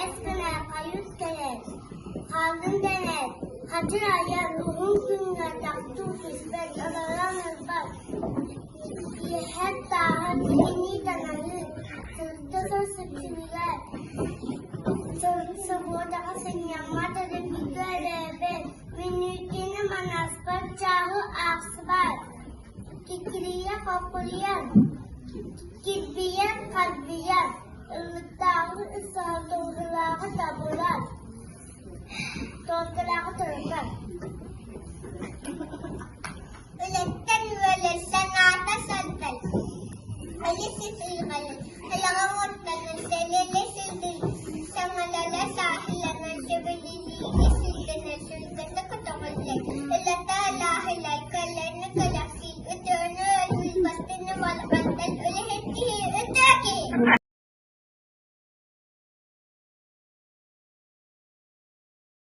Элэс гынар, хайыс кэлэр, хааллын дэнэр, хачыр айар, уһун күҥҥэ тахтыы түспэт, олорон ылбат, иһэр тааһа киһини таҥаһыы, сырдык сыпсырыйар, субуотаҕа сынньаммат, өрөбүлгэ өрөөбөт, мүнүүтэни манаспат, чааһы аахсыбат, Киккирийэ-хоккуруйан, кирбийэн-харбыйан, ыллыктааҕы ысыһан, туһулааҕы табыллан, туонкалааҕы турар.